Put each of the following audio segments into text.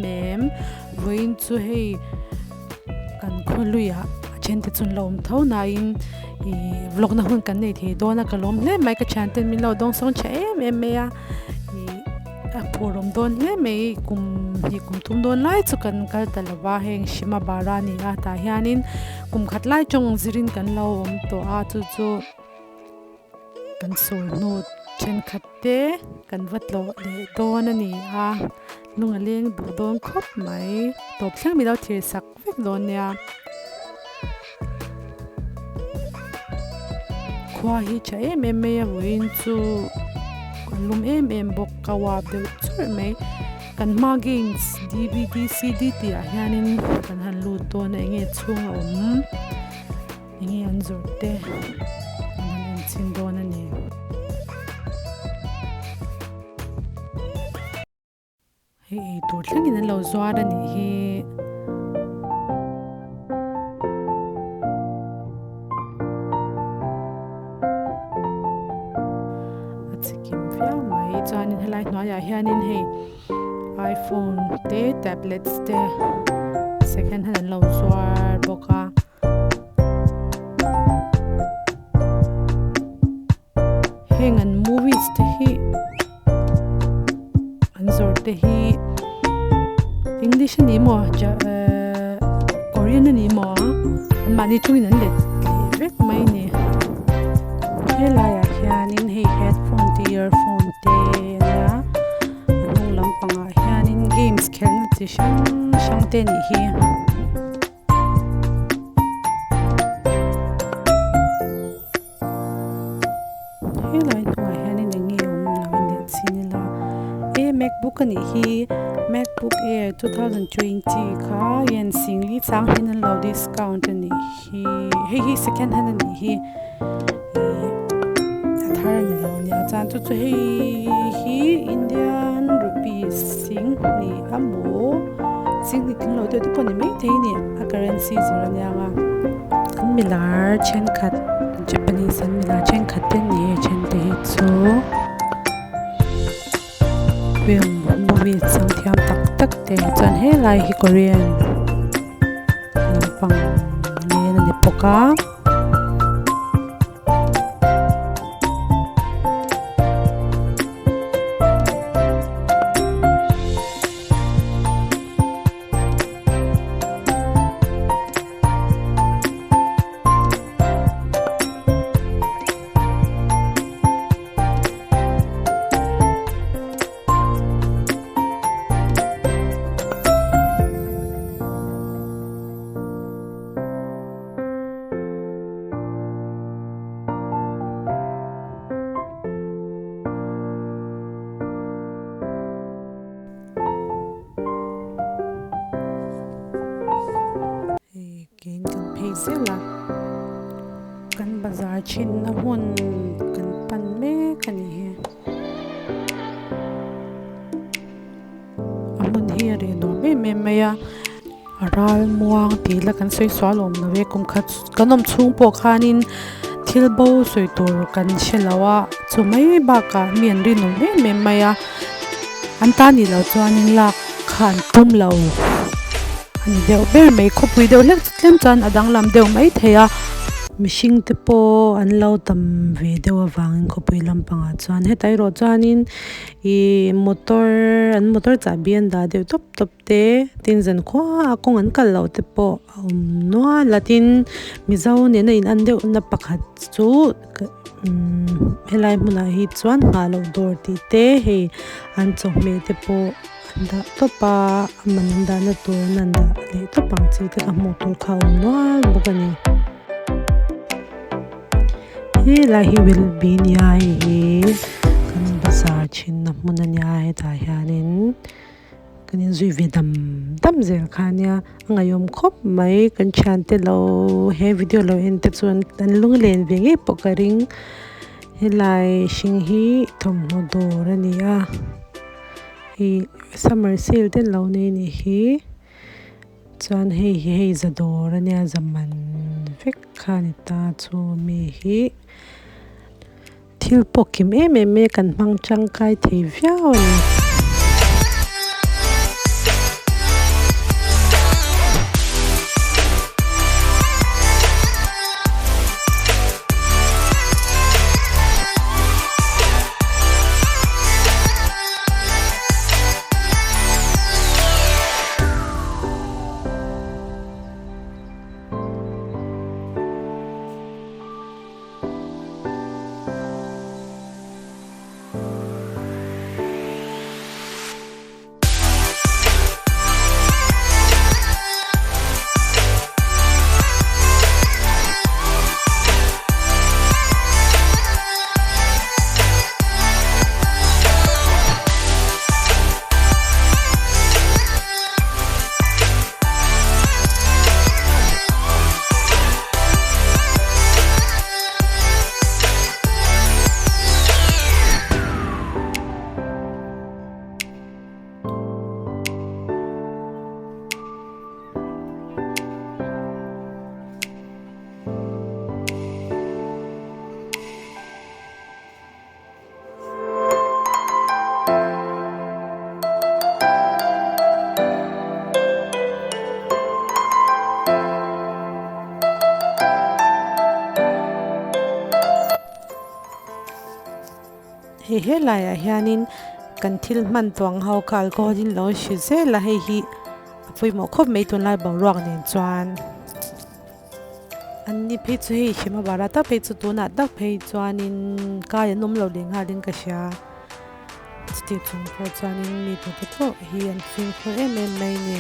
em? Vawiin chu hei kan khawluiah a then te chu an lo awm tho nain ih vlog na hun kan nei thei dawn a ka lawm hle mai ka thian ten min lo dawng sawng tha em em mai a ih a phur awm dawn hle mai kum hnih kum thum dawn lai chu kan kal ta lo va heng Shimabara a ni a tah hianin kum khat lai tawng zirin kan lo awm tawh a chu chu. Kan sawi hnu thenkhat te kan va tlawh leh dawn a ni a, lung a leng duh dawn khawp mai. Tawp thleng mi lo thir sak vek dawn nia. Khua hi tha em em mai a vawiin chu a lum em em bawk a uap deuh churh mai. Kan hma games dvd cd tih ah hianin kan han lut dawn a eng nge chhung a awm. Enge an zawrh te an han en chhin dawn a ni. Hei ei tur thlengin an lo zuar a nih hi. A chikim viau mai chuanin helai hnuaiah hianin hei iphone te tablets te second hand an lo zuar bawk a. Heng an movies te hi an zawrh te hi english a ni maw ehh korean a ni maw an mahni chungin an let leh vek mai a ni helaiah hianin hei headphone te earphone te a nia a hnung lampangah hianin games khelhna chi hrang hrang te a nih hi. Helai hnungah hianin eng nge awm lo in leh chin ila e macbook a nih hi macbook air 2020 kha yen singli chang hian an lo discount a nih hi hei hi second hand a nih hi ih a thar a ni lo ania chuan chu chu hei hi indian rupees singhnih amaw singhnih tling lo deuh te pawh a ni maithei a ni a currency zir aniang a an milar thenkhat Japanese an milar thenkhat te ni a then te hi chu film movie chang thiam tak tak te chuan helai hi Korean lampang nen a ni bawk a. Hei kein kan phei zel a kan bazar thinna hmun kan pan mek a ni hi a hmun hi a reh nuam em em mai a a ral muang tih la kan sawi sual awm lo e kum khat kan awm chhung pawh khanin thil bo sawi tur kan hre lo a chu mai bakah mi an rinawm em em mai a an ta nih loh chuanin lak kha an tum lo a ni deuh ber mai khawpui deuh hlek chu tlem chuan a danglam deuh maithei a. Mihring te pawh an lo tam ve deuh avangin khawpui lampangah chuan hetah erawh chuanin Ihh motor an motor chahbi an dah deuh tawp tawp te tin zan khua a kawng an kal loh te pawh a awm nual a tin mizo nena in an deuh na pakhat chu umm helai hmunah hi chuan nghah loh dawr tih te hei an chawhmeh te pawh an dah tawp a a man an dahna tur an han dah leh tawp ang chi te ka hmuh tur kha a awm nual bawk a ni. Helai hi will be nia hei hi kan bazar thinna hmun a nia hetah hianin kan inzui ve dam dam zel kha ania a ngaihawm khawp mai kan thiante lo he video lo en te chuan an lung len ve ngei pawh ka ring helai hring hi thawmhnaw dawr a ni a ih summer sale te an lo nei a nih hi. Chuan hei hi hei za dawr a nia za man vek kha a ni ta chu mi hi thil pawh kim em em mai a kan hmang tangkai thei viau a ni. Hei helaiah hianin kan thil hman tawh ang ho kha alcohol in lo hri zel a hei hi a pawimawh khawp mai tunlai boruak nen chuan an ni phei chu hei hrem avara tak phei chu tunah tak phei chuanin kai an awm lo leh nghalin ka hria chutih chung pawh chuanin mi tute pawh hi an fimkhur em em mai a ni.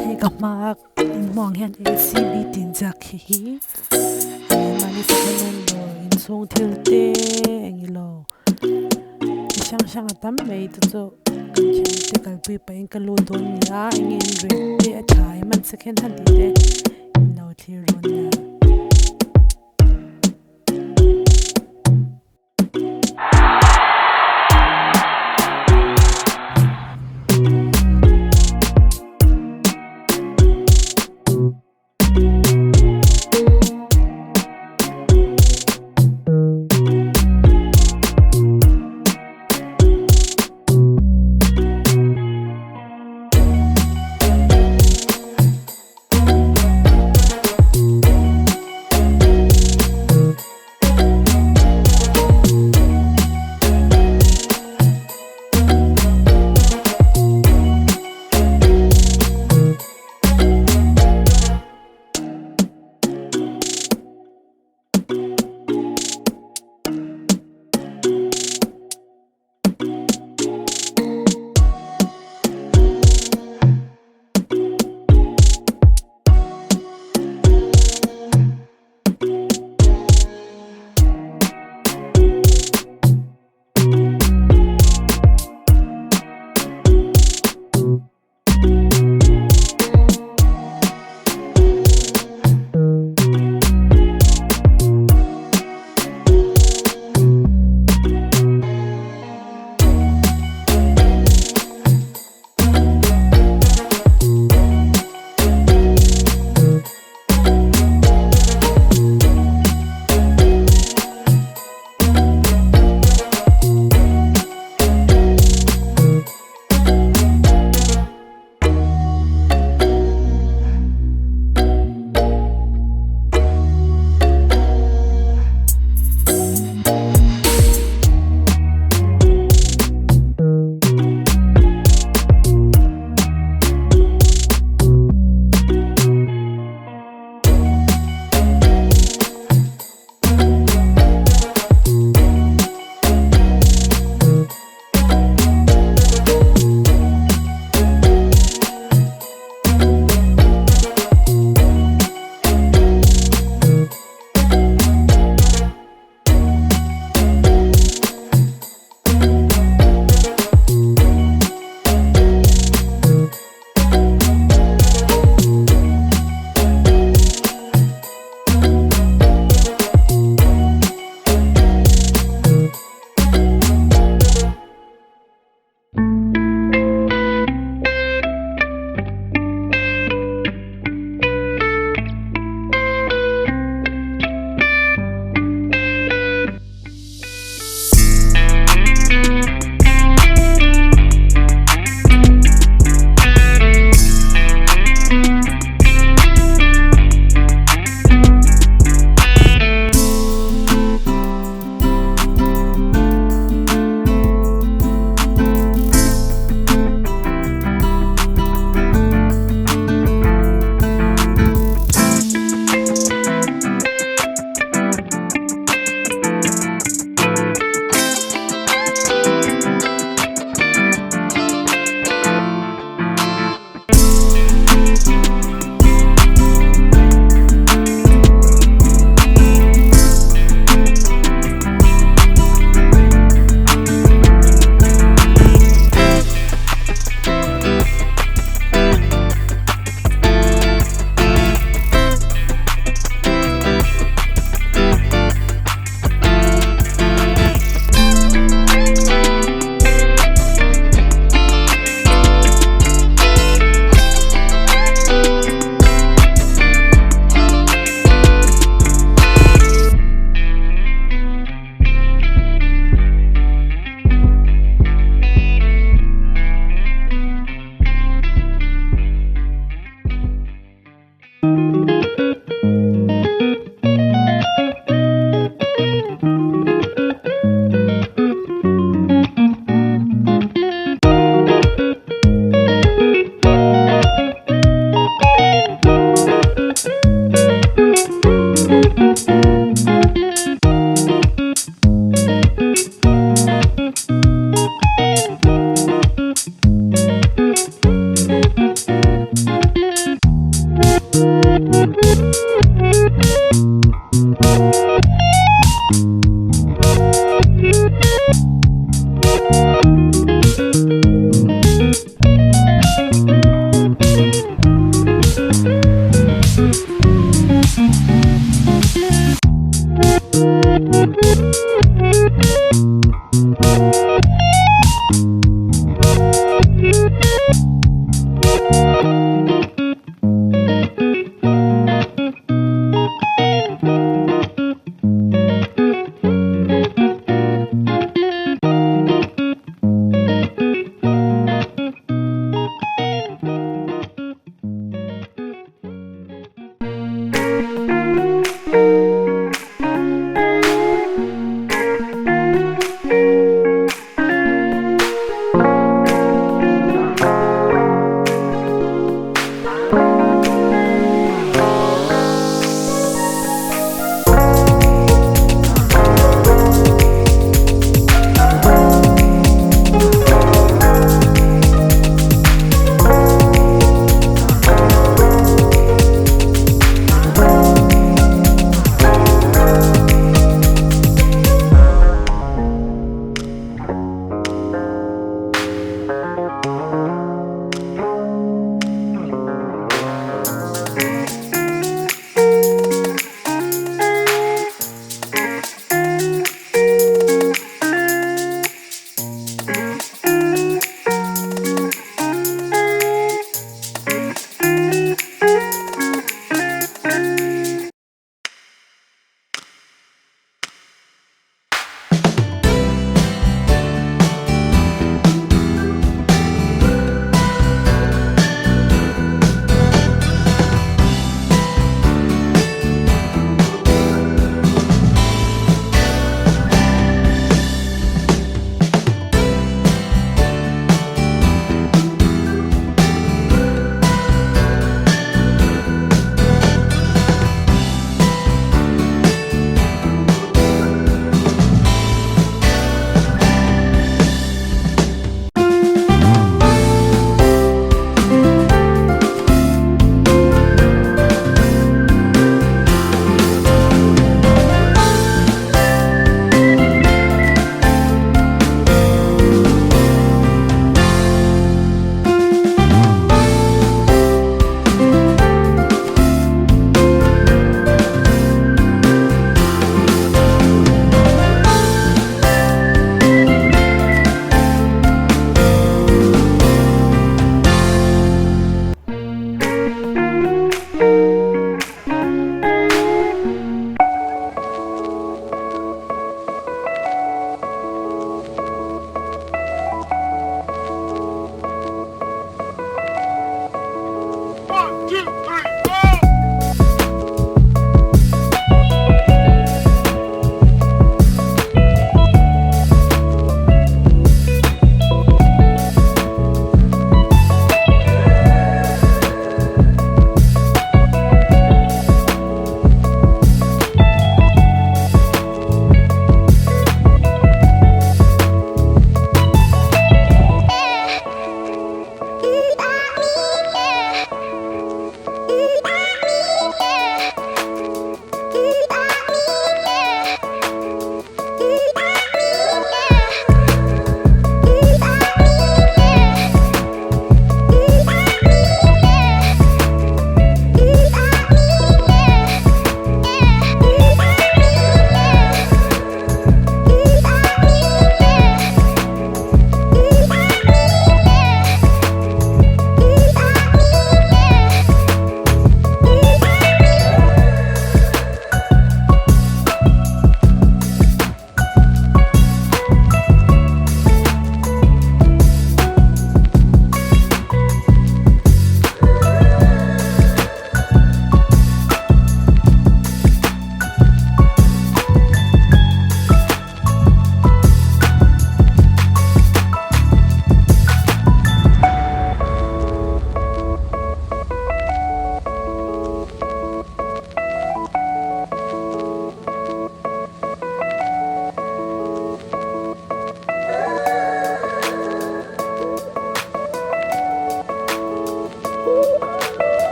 Hei ka hmaa inhmuh ang hian A_C_B tih inziak khi hi mahni second hand dawr inchhung thil te eng ilo chi hrang hrang a tam mai te chu kan thiante kalpui pahin ka lut dawn a ni a eng nge in rate te a tha em an second hand tih te in lo thlir dawn nia.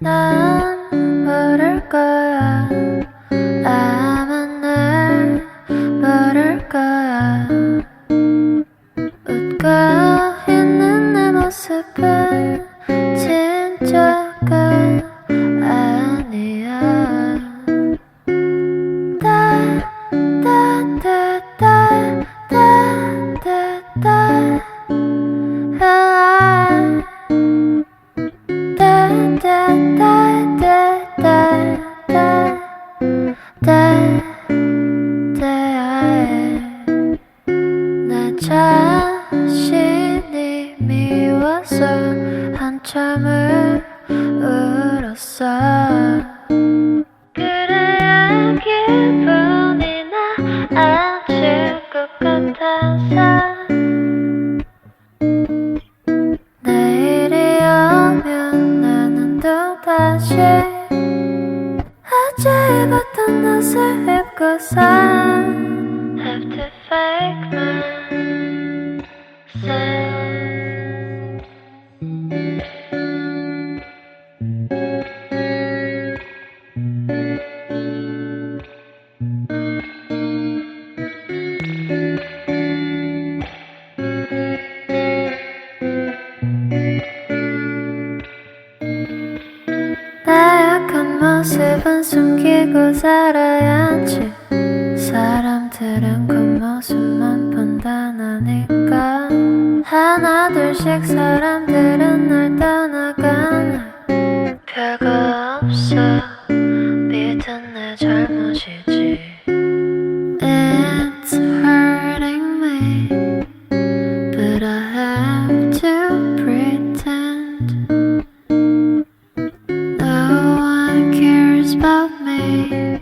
난 부를 거야 아마 널 부를 거야 웃고 있는 내 모습은 진짜가 아니야 따따따따따따 아 따따따따따따따 나 자신이 미워서 한참을 울었어 그래야 기분이 나아질 것 같아서 내일이 오면 나는 또다시 어제 입었던 옷을 입고서 Have to fake myself 나 약한 모습은 숨기고 살아야지 사람들은 그 모습만 본다나니까 하나 둘씩 사람들은 날 떠나가네 별거 없어 믿은 내 잘못이지 It's hurting me But I have to pretend No one cares about me.